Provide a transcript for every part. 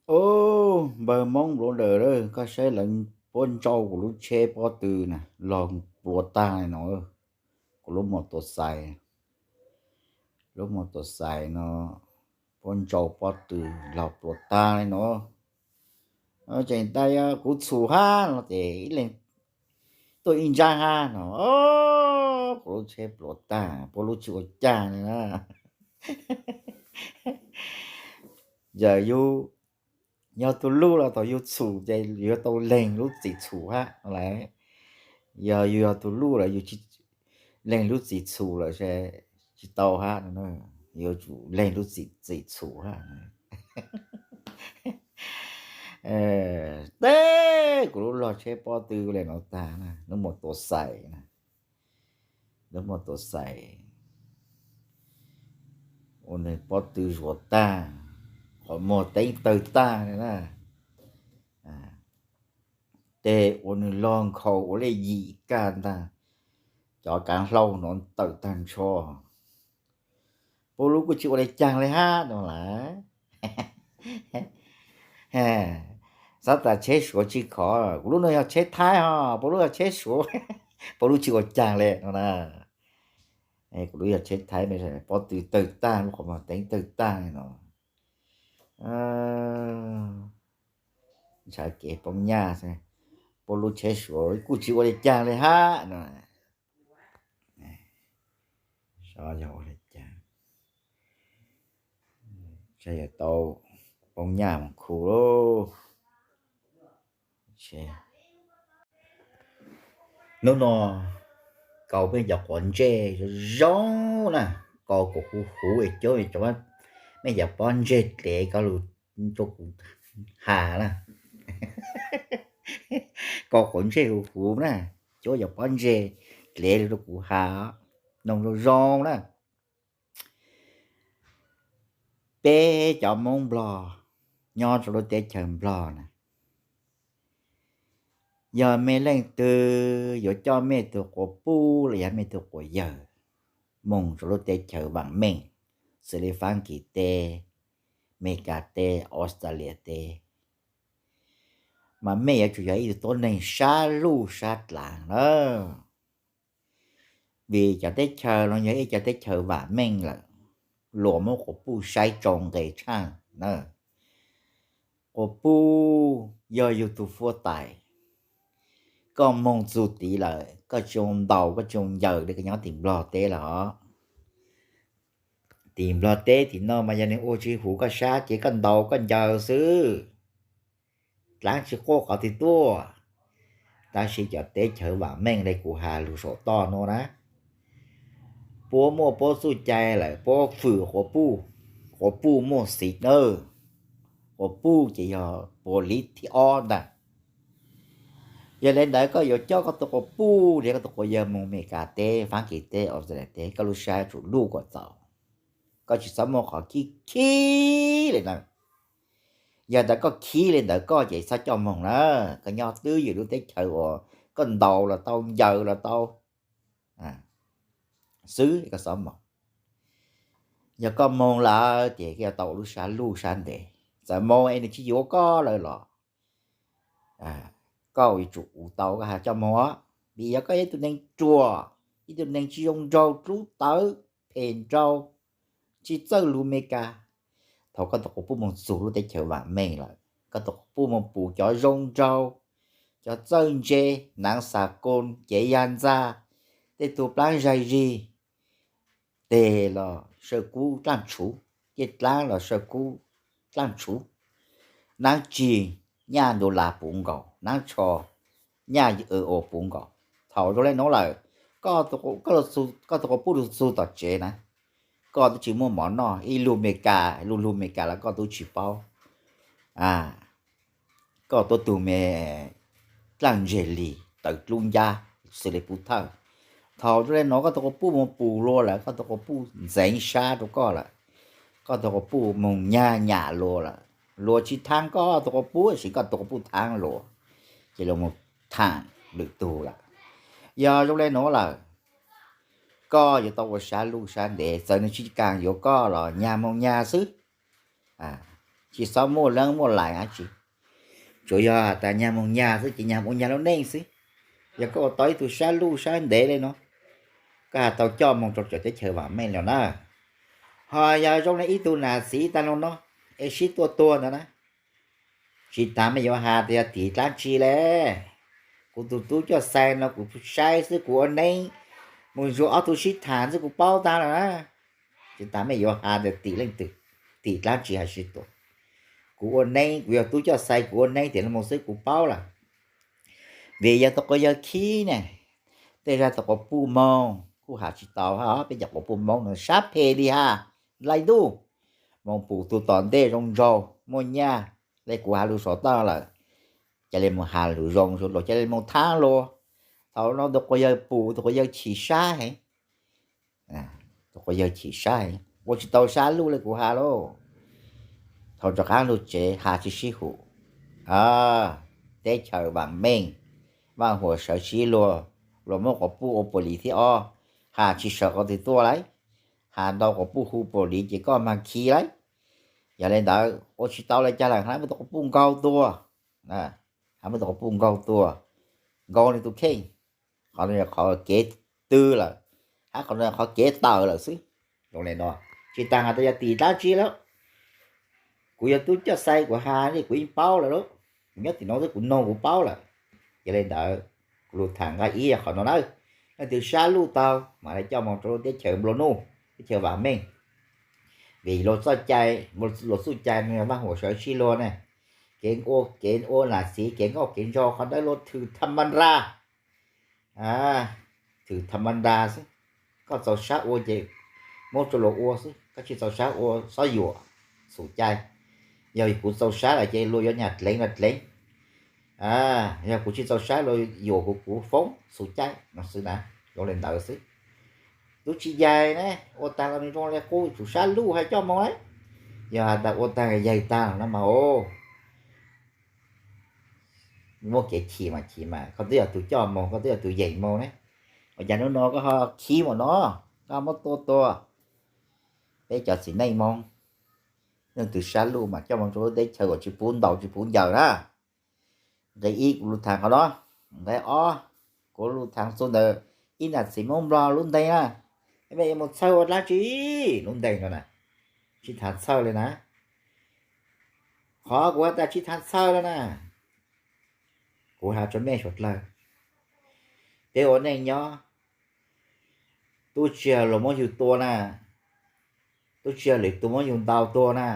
Ub, npawg Hmoob npluav dawm, koj saib lawv puab ntsauj kuv lub tsheb pob tw na, log pluav tag li no. Kuv lub mos tua xais, lub mos tua xais no puab ntsauj pob tw log pluav tag li no. Tseem tas yog kuv txhum hab no ces ib leeg tuaj ib ntsab hab no, kuv lub tsheb pluav tag, puab lub tsis ua caag li na. Yog yug, yog tug luj los thaum yug txhum ces yug yuav tau leeg lub txim txhum hab lawm. Yog yug yog tug luj lawm yug tsis leeg lub txim txhum lawm, tsis tau hab, yuav tsum leeg lub txim txhum hab. Teb kuv lub log tsheb pob tw le no tag na, lub mos tua xais na, lub mos tua xais ua nwg pob tw zuav tag, qhov muag teeb tawg tag li na. Tej ua nwg log nkhaus ua le yim kag ntag, cov kav hlau no tawm tag nrho. Puab lub kuj tsis ua le caag le hab no lawm. Xav tas tsheb Suav tsis khov, kuv lub no yog tsheb Thaib ho, puab lub yog tsheb Suav, puab lub tsis ua caag le no na. Kuv lub yog tsheb Thaib, pob tw tawg tag, lub qhov muag teeb tawg tag no. Ntshaw kev poob nyaj, puab lub tsheb Suav kuj tsis ua le caag le hab no. Saib yog ua le caag, saib yog tau poob nyaj mus khu lauj. Hnub no kaus mej cov quav ntsej zoo zoo na, kaus kom huv huv es cov, mej cov pob ntseg dlev koj lug rua kuv has na. Kaus quav ntsej huv huv na, cov, cov pob ntseg dlev lug rua kuv has, noog zoo zoo na. Peb cov Moob Nplog nyob rua lub teb chaws Nplog na, yog mej leej twg yuav coj mej tug quas puj los yog mej tug quas yawg moog rua lub teb chaws vaam meej, xws li Faab Kis teb, Meskas teb, Australia teb, mas mej yuav tsum yog ib tug tuab neeg sab luj sab dlaav na. Vim cov teb chaws no yog ib cov teb chaws vaam meej lawm, luas muab quas puj saib tsau nqe tshaaj na. Quas puj yog yug tug huab tais, koj moog txug tid lawm koj tsi zoo ntaus koj tsi zoo ncaws le koj nyob tim Nplog teb lawm os. Tim Nplog teb tim no mas yog nwg ua tsi huv koj sab ces koj ntaus koj ncaws xwb, dlaav tsi quaj qhov twg tuaj. Tab sis cov teb chaws vaam meej le kuv has lug saum toj nuav na, puab muaj puab txuj cai lawm, puab fwm quas puj, quas puj muaj xiv nawb, quas puj ces yog puav liv thib ob ntag. Yog le ntawd koj yuav coj koj tug quas puj los yog koj tug quas yawg moog Meskas teb, Faab Kis teb, Australia teb, koj lub sab yuav tsum luj kom txaus, koj tsis txhob muaj qhov khib khib le na. Yog tas koj khib le ntawd koj ces txhob coj moog na. Koj nyob twj ywm lub teb chaws uas koj ntaus los tau ncaws los tau xwb koj txhob moog. Yog koj moog lawm ces koj yuav tau ua lub sab luj sab ntev, txawm moog es nws tsis yuav koj lawm los koj yuav tsum ua tau koj has coj moog os. Vim yog koj yog ib tug neeg ruam, ib tug neeg tsis zoo nraug, dlub tawv, phem nraug, tsis txawj lug Meskas. Thaum koj tug quas puj moog txug lub teb chaws vaam meej lawm, koj tug quas puj moog pum cov zoo nraug, cov txawj ntse, naav xas koos, cev yag ntxa, tej tug plaab zaig zig, teg los saw kub dlaaj tshuv, tej dlaab los saw kub dlaaj tshuv, naab tsig nyaj dollar puv nkaus, naab tsho nyaj euro puv nkaus. Thaum zoo le nuav lawm, koj tug quas puj lug txug tom tsev na, koj tub tsis muaj mov noj, ib lug Meskas lug lug Meskas los koj tub tsis paub. Koj tuab tug me dlaaj ntseg lig tawv dlub ncab xws le puv thawj. Thaum zoo le nuav koj tug quas puj moog pum luas lawm, koj tug quas puj ntxeev sab rua koj lawm, koj tug quas puj moog nyag nyam luas lawm, luas tsis thaab koj tug quas puj, tab sis koj tug quas puj thaab luas, ces luas moog thaam lwm tug lawm. Yog zoo le nuav lawm, koj yuav tau ua sab luj sab ntev, txawm nws tsis kaam yuav koj los nyag moog nyag xwb. Tsis txhob muaj leeb muaj laim dab tsi, tsuas yog has tas nyag moog nyag xwb ces nyag ua nyag lub neej xwb. Yog koj ua tau ib tug sab luj sab ntev le no, koj has tau coj moog rau cov teb chaws vaam meej los na. Ho yog zoo le ib tug nam txiv taag lug no, es sib tua tuag ntawd na, tsis tas mej yuav has tas yog tim dlaab tsi le. Kuv tug tub coj xais no kuv saib xwb kuv ua neeb, moog zuag ob tug sib tham xwb kuv paub taag lawm na. Tsis tas mej yuav has tas tim leej twg, tim dlaab tsi has sib tua. Kuv ua neeb, kuv yog tub coj xais, kuv ua neeb tim lug moog xwb kuv paub lawm. Vim yog tug quas yawg khib ne, tej zag tug quas puj moog kuj has tsis tau hab, peb cov quas puj Moob no sab phem li has, nplai ntuj, moog pum tug tom ntej zoo nraug muaj nyaj le kuv has lug saum toj lawm, ca le moog has lug zoo zoo luag, ca le moog thaab luag. Thaum no tug quas yawg pum, tug quas yawg chim sab heev, tug quas yawg chim sab heev, ua tsis tau sab luj le kuv has lauj. Thaum rov qaab lug tsev has tsis sib hum, teb chaws vaam meej, vaaj huam sawv sib luag, luag muab quas puj ua puas lis thiab ob, has tsis sawv qhov twg tuaj lauj. Has ntau quas puj hu puas lis ces koj mag khi lauj. Yog le ntawd ua tsis tau le caag lawm, has muab tug quas puj nkaug tuag, has muab tug quas puj nkaug tuag, nkaug nwg tug kheej. Qhov no yog qhov kev tw lawm, hab qhov no yog qhov kev tawm lawm xwb. Zoo le no, tsis tas has tas yog tim dlaab tsi lawm, kuv yog tub coj xais kuv has li kuv yeej paub lawm lauj. Kuv nyob tim no xwb kuv noog kuv paub lawm. Yog le ntawd, kuv lug tham nqaij ib yog qhov no na, leej twg sab luj tau mam le coj moog rau lub teb chaws nplua nuj, teb chaws vaam meej. Vim luag txuj cai, luag txuj cai no yog vaaj huam sawv sib luag ne. Kev ua, kev ua nam txiv, kev nkauj kev nraug qhov ntawd luag thwm tha ma nra, thwm tha ma nra xwb. Koj txaus sab ua ces muab rau luag ua xwb, koj tsis txaus sab ua txhob yuam, xum cai. Yog kuv txaus sab lawm ces luag yuav nyam dleev los dleev, yog kuv tsis txaus sab luag yuam kuv, kuv foob, xum cai no xwb na. Zoo le ntawd xwb. Tub tsis yaig ne, ua taag los nws zoo le qub, tsum sab luj hab coj moog lauj. Yog has tas ua taag yaig taag no mas, muaj kev chim mas chim mas, koj twb yog tug coj moog, koj twb yog tug yeem moog ne, ua cas nub no koj ho khib ua no, koj ho muab tua tuag? Peb cov txiv neej Moob, leej twg sab luj mas coj moog rau lub teb chaws uas tsis pub ntaus tsis pub ncaws na. Nqe ib kuv lug thaam qhov no. Nqe ob, kuv lug thaam txug ntawm ib nam txiv Moob Nplog lub ntees na. Mej yuav mus txhawj ua dlaab tsi lub ntees no na? Tsis thaam txhawj le na. Qhov kuv has tas tsis thaam txhawj le na, kuv has rua mej suav dlawg, peb ua neej nyob, tub tsi yog luag muab yug tua na, tub tsi yog lwm tug muab yug ntaus tuag na,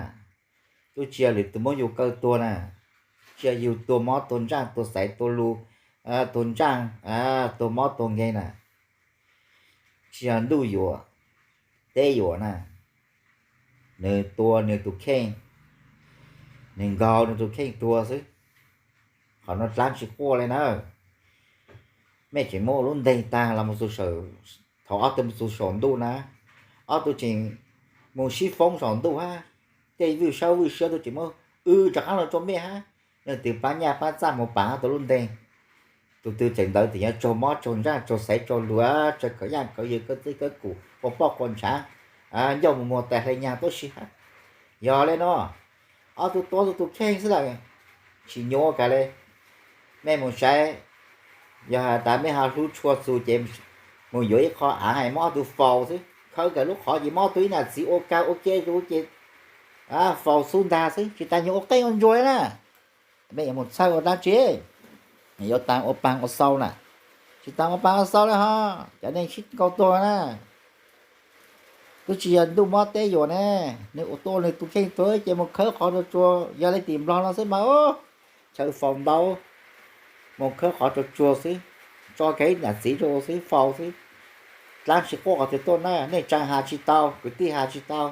tub tsi yog lwm tug muab yug kaw tuag na, tsi yog yug tuag mob tuag ntsaj tuag xaiv tuag lug, tuag ntsaj, tuag mob tuag nkeeg na, tsi yog ntuj yuam, teb yuam na, nws tua nws tug kheej, nws nkaug nws tug kheej tuag xwb. Qhov no dlaab tsi quaj le na. Mej tseem muab ua lub ntees taag los mus txug, thaum ob tug mus txug saum ntuj na, ob tug tseem mus sib foob saum ntuj hab, tej vwj sab vwj sab tug tseem muab w rov qaab lug rua mej hab. Leej twg paab nyaj paab txaj mus pav tau lub ntees, tug twg tseem ntawd tseem yuav raug mob raug ntsaj raug xaiv raug lug, raug kawv yaaj kawv yawg kawv txij kawv kum qua poj qua ntshav, ncauj mus muag tais hle nyag tuab si hab. Yog le no, ob tug tua tug tug kheej xwb lawm, tsis nyuaj kav le. Mej mus saib, yog has tas mej ho hlub tshua txug ces mus yuav ib qho aav hais muab ob tug faus xwb, khawb kawg lub qhov ces muab ob tug ib nam txiv ua kag ua ke rua ces faus xub ntag xwb, tsis tas nyuag ua qeej ua ntsuag na. Mej yuav mus txhawj ua dlaab tsi? Yuav taag ua paag ua xau na. Tsis taag ua paag ua xau le hos, cov neeg sib nkaug tuag na. Tub tsi yog ntuj mob teb yuam ne, nws ua tuaj nws tug kheej tuag ces mus khawb qhov rua tsuag, yog le tim Nplog no xwb mas, chaw faus ntau, mus khawb qhov rua tsuag xwb, tso kag ib nam txiv rua xwb faus xwb. Dlaab tsi quaj qhov twg tuaj na, neej tsaa has tsis tau, kwv tij has tsis tau,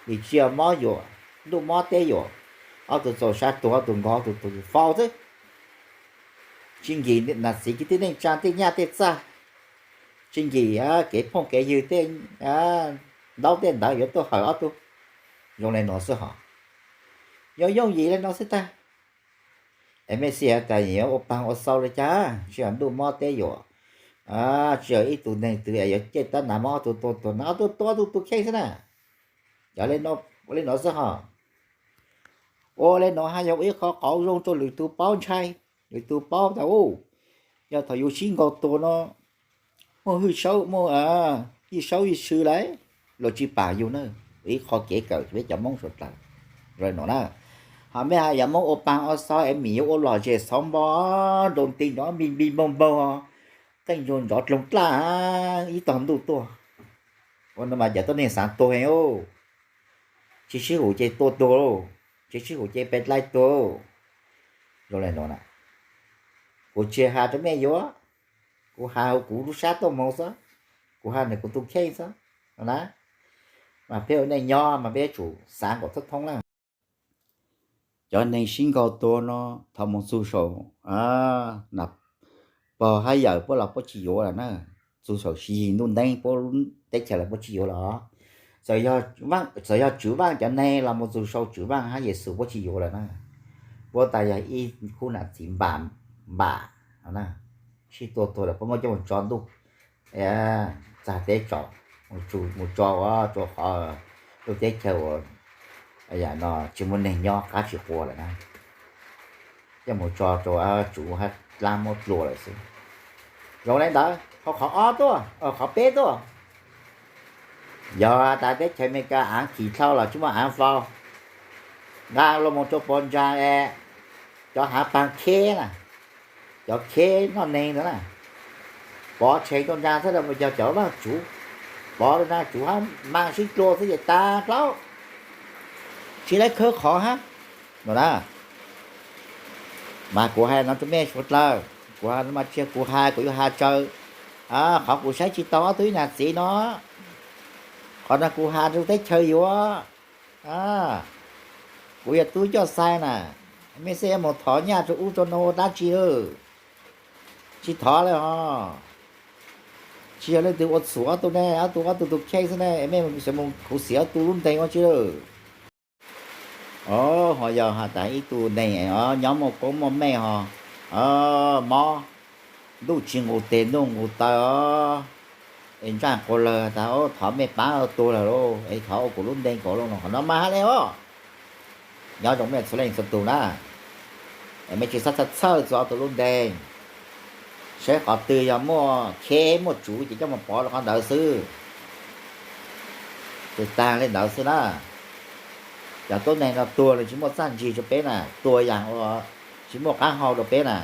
vim tsi yog mob yuam, ntuj mob teb yuam, ob tug txaus sab tuag, ob tug nkaug, ob tug tuag faus xwb. Tsis nkim nam txiv kwv tij neej tsaa tej nyaj tej txag, tsis nkim kev phooj kev ywg tej ntaub tej ntawv yuav tuaj hawm ob tug. Zoo le nuav xwb hos, yooj yooj yim le nuav xwb tag. Es mej xav tas yuav ua paag ua xau le caag, tsi yog ntuj mob teb yuam, tsi yog ib tug neeg twg yuav coj tab nav muab ob tug tua tuag na, ob tug tua ob tug tug kheej xwb na. Cov le nuav xwb hos. Ua le no haj yog ua ib qho qauv zoo rau lwm tus paub ntshai, lwm tus paub tas, yog thaum yus sib nkaug tuag no muaj hwj saub, muaj yij saub yij sw lawm, luag tsis pam yus na. Ib qho kev kawm peb cov Hmoob suav dlawg zoo no na. Ho mej hais yog Hmoob ua paag ua xov es mim yuav ua lom zem xauv npo nroo ti nrov npig npig npaug npaug, qeej ntsug nrov dloog dlaj ib tog ntuj tuaj. Ua no mas cov tuab neeg xaav tuag heev. Tsis sib hum ces tua tuag lauj, tsis sib hum ces pes dlai tuag. Zoo le nuav na, kuv tsis has rau mej yuav, kuv has huv kuv lub sab tuaj moog xwb, kuv has nwg kuv tus kheej xwb no na. Mas peb ua neej nyob mas peb yuav tsum xav nkaum thoob thoob na. Cov neeg sib nkaug tuag no, thaum moog txug saum na, pog hab yawm puab los puab tsis yuav lawm na. Txug saum sij hawm ntuj nteeb puab teb chaws los puab tsis yuav lawm. Txawm yog Tswv Vaaj cov neeg los mus txug sau Tswv Vaaj hab Yexus puab tsis yuav lawm na. Puab tas yog ib khub nam txiv npam npam na, sib tua tuag lawm puab muab coj mus tso ntuj txag teb tsaus, mus tso ua rua qhov lub teb chaws uas tsis muaj neeg nyob qab tsis quas lawm na, coj mus tso rua tsuv hab dlaab muab dlua lawm xwb. Zoo le ntawd, hau qhov ob tuaj, qhov peb tuaj. Yog tas teb chaws Amelikas aav kis dlhau los tsis muaj aav faus, nqa lug moog rua puag ntsaa es cov haav paag kheb na, cov kheb noj neeg ntawd na, pov tsheej rua ntsaa xwb, cov vaaj tsuv pov rua ntsaa tsuv hab maa sib dlua xwb ces tag plaub, tsis tau khawb qhov hab no na. Mas kuv has no rua mej suav dlawg, kuv has mas tsis yog kuv has, kuv yuav has tsawg, qhov kuv saib tsis tau ob tug ib nam txiv no, qhov no kuv has rua teb chaws yuav. Kuv yog tub coj xais na, mej xav yuav moog thov nyaj rua ub rua no ua dlaab tsi lawm? Tsis thov lawm hos. Tsis yog leej twg ua txhum ob tug ne, ob tug ob tug tus kheej xwb ne, mej xav moog khuv xim ob tug lub ntees ua dlaab tsi lawm? Ho yog has tas ib tug neeg nyob muaj koob muaj meej ho mob ntuj tsis nqus teg ntuj nqus taw os, es ntsaj quas lawg tas thov mej paab tuag lawm lauj, es thov ua kuv lub ntees kuv lub no, qhov no mas has le os. Nyob zoo mej txhua leej txhua tug na, es mej tsis txhob txhawj txug ob tug lub ntees, saib qhov twg yog muaj kheb muaj tsuv ces coj mus pov rua qhov ntawd xwb, ces tag le ntawd xwb na. Cov tuab neeg no tuag los tsis muaj txaj ntsig rua peb na, tuag yaam uas tsis muaj qaab hau rua peb na.